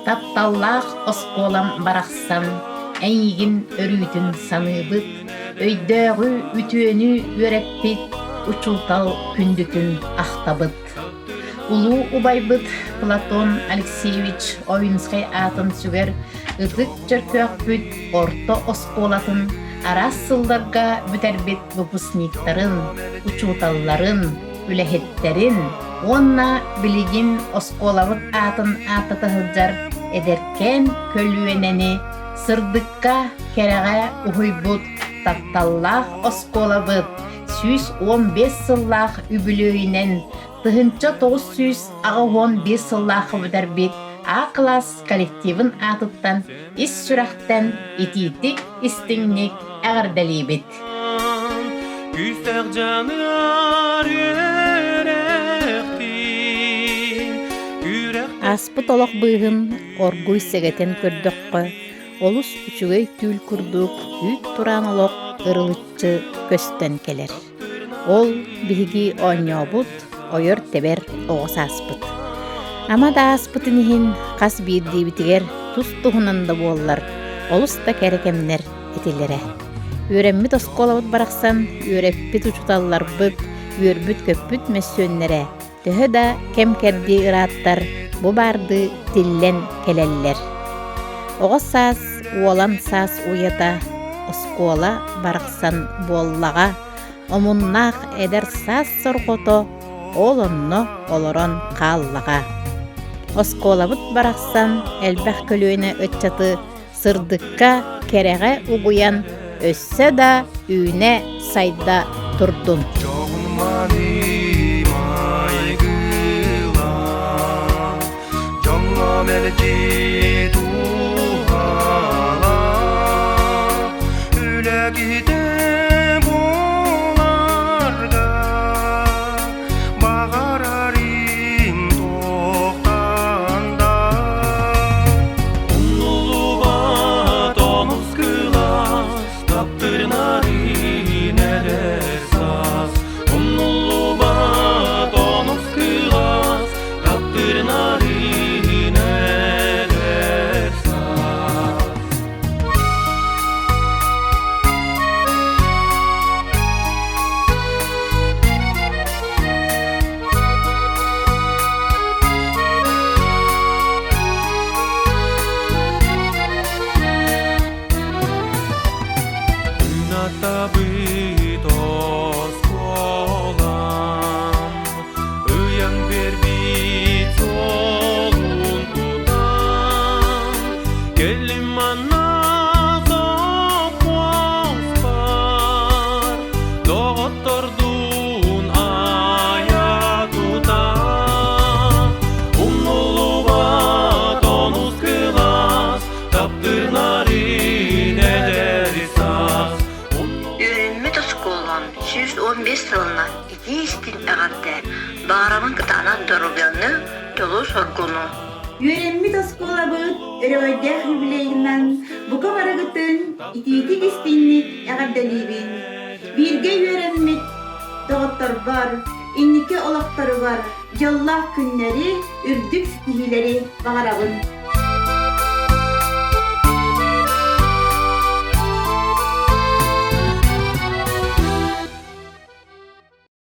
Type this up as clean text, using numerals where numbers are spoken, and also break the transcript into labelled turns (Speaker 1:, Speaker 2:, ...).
Speaker 1: Тапталлаах оскуолам барахсан, эйигин өрүүтүн саныыбыт, өйдөөҕү, үтүөнү үөрэппит учуутал күндүтүн ахтабыт. Улуу убайбыт Платон Алексеевич Ойунскай аатын сүгэр ытык Чөркөөхпүт орто оскуолатын араас сылларга бүтэрбит выпускниктарын, учууталларын, үлэһиттэрин уонна билигин оскуолабыт аатын ааттата сылдьар эдэркээн көлүөнэни сырдыкка, кэрэҕэ уһуйбут тапталлаах оскуолабыт 115 сыллаах үбүлүөйүнэн 1981 сыллаахха бүтэрбит А кылаас коллективын аатыттан ис сүрэхтэн итиитик истиҥник эҕэрдэлиибит.
Speaker 2: Күүстээх дьаныар үөрэхтиин
Speaker 1: Ааспыт олох быыһын оргуй сэгэтэн көрдөххө, олус үчүгэй түүл курдук үүт тураан олох ырылыччы көстөн кэлэр. Ол биһиги оонньообут, ойор-тэбэр оҕо сааспыт. Ама да ааспытын иһин хас биирдиибитигэр тус-туһунан да буоллар, олус да кэрэ кэмнэр этилэрэ. Үөрэммит оскуолабыт барахсан, үөрэппит учууталларбыт, үөрбүт-көппүт мөссүөннэрэ төһө да кэм-кэрдии ырааттар, бу баардыы тиллэн кэлэллэр. Оҕо саас, уолан саас уйата, оскуола барахсан буоллаҕа, омуннаах эдэр саас сорҕото ол онно олорон хааллаҕа. Оскуолабыт барахсан элбэх көлүөнэ ыччаты сырдыкка, кэрэҕэ угуйан өссө да үүнэ-сайда турдун.
Speaker 2: Дьоҥҥо мэлдьи туһалаах, үлэ киһитэ буоларга баҕарарым туохтан да. Умнуллубат онус кылаас, таптырнарын эдэр саас. Умнуллубат онус кылаас, таптырнарын эдэр саас. Күн атабыт оскуолам, ыйан биэрбит суолун тутан, кэллим манна сопхуоспар, доҕоттордуун айа тутан, умнуллубат онус кылаас, таптыырнарын эдэр саас.
Speaker 3: Үөрэммит оскуолам 115 сылынан итии-истиҥ эҕэрдэ, баҕарабын кытаанах доруобуйаны, дьолу-соргуну.
Speaker 4: Үөрэммит оскуолабыт өрөгөйдөөх юбилейынан бука барыгытын итиитик-истиҥник эҕэрдэлиибин. Бииргэ үөрэммит доҕотторбор, инники олохторугар дьоллоох күннэри, үрдүк ситиһиилэри баҕарабын.